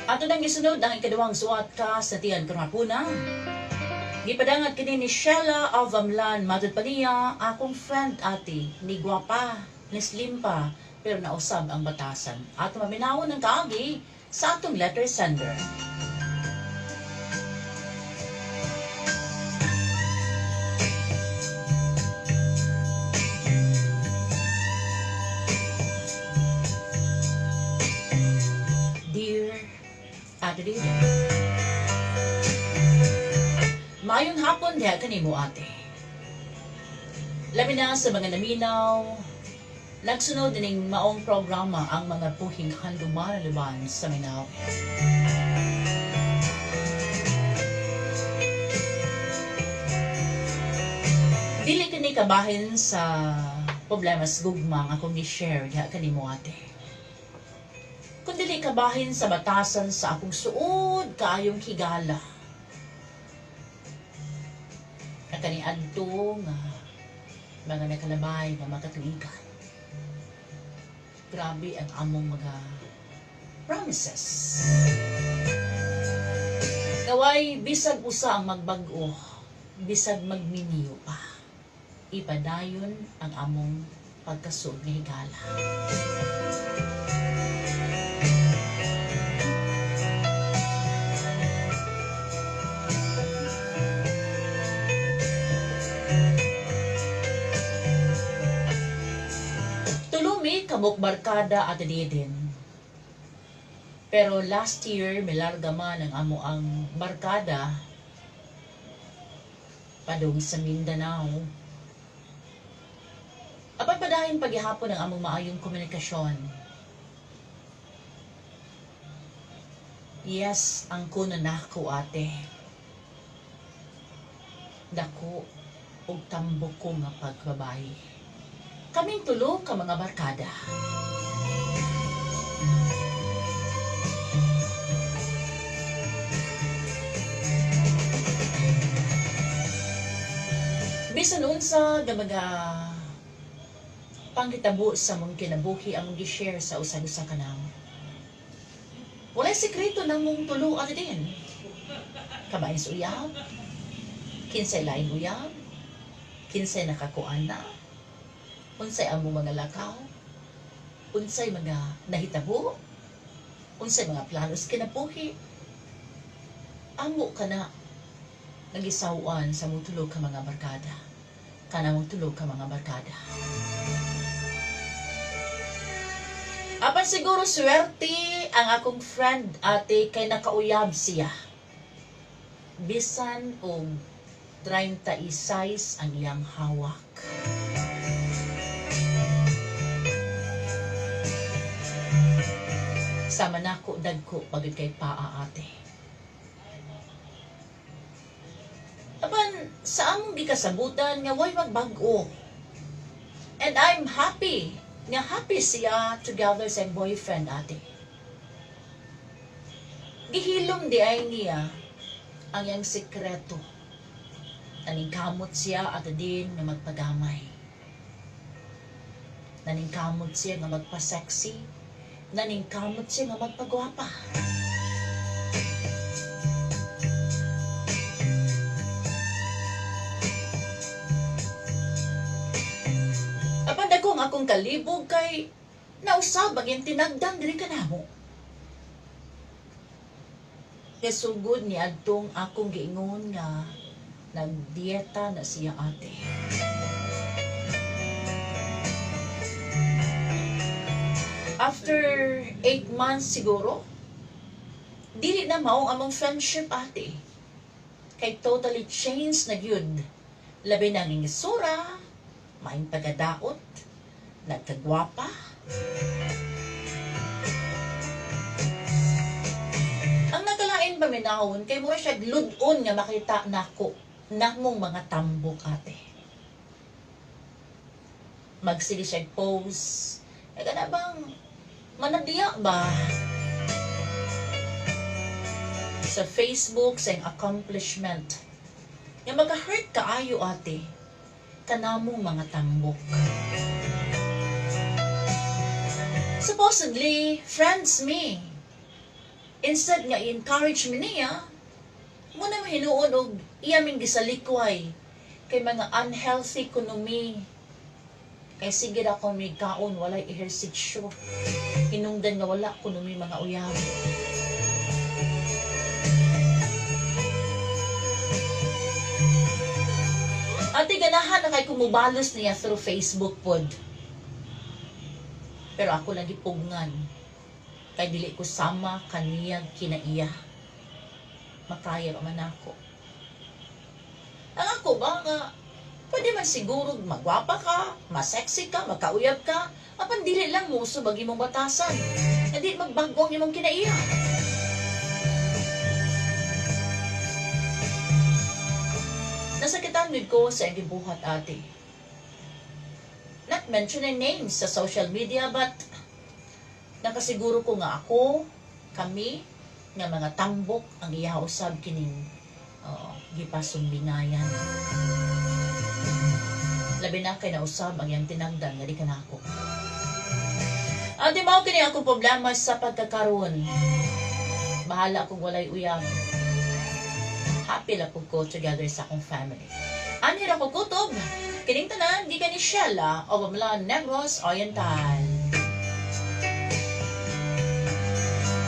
Ato nang gisunod ang ikaduhang suwat ka sa tiyan karong hapuna. Gipadangat kini ni Sheila of Amlan. Matod pa niya, akong friend ate, ni gwapa, ni slim pa, pero nausab ang batasan. Ato maminawon ang kaagi sa atong letter sender. Dear Ate Dida, maayong hapon diha kanimo ate. Labi na sa mga naminaw, nagsunod dining maong programa ang mga buhing handumanan sa Minaw. Dili kini kabahin sa problema sa gugma nga akong gi-share diha kanimo ate. Kung dili kabahin sa batasan sa akong suod kaayong higala. Nga kaniadto nga mga nakalabay nga mga katuigan. Grabe ang among mga promises. Gaway bisag usa ang magbag-o, bisag magminiyo pa. Ipadayon ang among pagkasuod nga higala. Tulo mi kabuok barkada, Ate Didin. Pero last year, milarga man ang amo ang barkada padung sa Mindanao. Apan padayon paghihapon ang among maayong komunikasyon. Yes, ang kuno nako ate. Dako og tambok ko nga pagbabayi. Kaming tulo ka mga barkada. Bisan unsa nga mga panghitabo sa mong kinabuhi among gi-share sa usag-usa kanamo. Walay sekreto namong tulo, ate din. Kabahin sa uyab, kinsay laing uyab, kinsay nakakuan na, unsay among mga lakaw, unsay mga nahitabo, unsay mga planos kinabuhi. Amo kana nagisawan sa mong tulo ka mga barkada. Kana mong tulo ka mga barkada. Apan siguro swerte ang akong friend ate kay nakauyab siya. Bisan og 36 ang iyang hawak. Sama nako dagko pagid kay paa ate. Apan sa among gikasabutan nga way magbag-o. And I'm happy nga happy siya together sa boyfriend ate. Gihilom di ay niya ang iyang sekreto. Naningkamot siya at din nga magpagamay. Naningkamot siya nga magpa-sexy. Naningkamot siya nga magpagwapa. Apan dako ang akong kalibog kay nausab ang iyang tinagdan diri kanamo. Kasugod ni adtong akong giingon nga nagdieta na siya ate. After 8 months siguro, dili na mao ang among friendship ate. Kay totally changed na gyud. Labi na ang isura, maing pagadaot, nagkagwapa. Ang nakalain paminawon kay mura siya gludon nga makita nako namong mga tambok ate. Magsige siya post. E kana bang manadiya ba? Sa Facebook sa iyang accomplishment. Nga maka-hurt kaayo ate kanamong mga tambok. Supposedly, friends me. Instead nga i-encourage mi niya, muna mahinuon og iya ming gisalikway kay mga unhealthy kuno mi. Kay sige ra ko may kaon, walay ehersisyo. Hinungdan nga wala kuno mi mga uyab. Ate, ganahan na kay kumubalos niya through Facebook pod. Pero ako lang gipugngan. Kay dili ko sama kaniyang kinaiya. Makaya pa man ako. Ang ako ba nga, pwede man siguro magwapa ka, masexy ka, makauyab ka, apan dili lang mo usab ang imong batasan. Hindi magbago ang imong kinaiya. Nasakitan gid ko sa iyang gibuhat, ate. Not mentioning names sa social media, but nakasiguro ko nga ako, kami, nga mga tambok ang iya usab kining gipasumbingayan. Labi na kay nausab ang iyang tinagdan nga di kanako. Ate, mao kini akong problema sa pagkakaroon. Bahala kung walay uyab. Happy lang pud ko together sa akong family. Anhi ra ko kutob. Kining tanan gikan ni Shella o Pamela, Negros Oriental.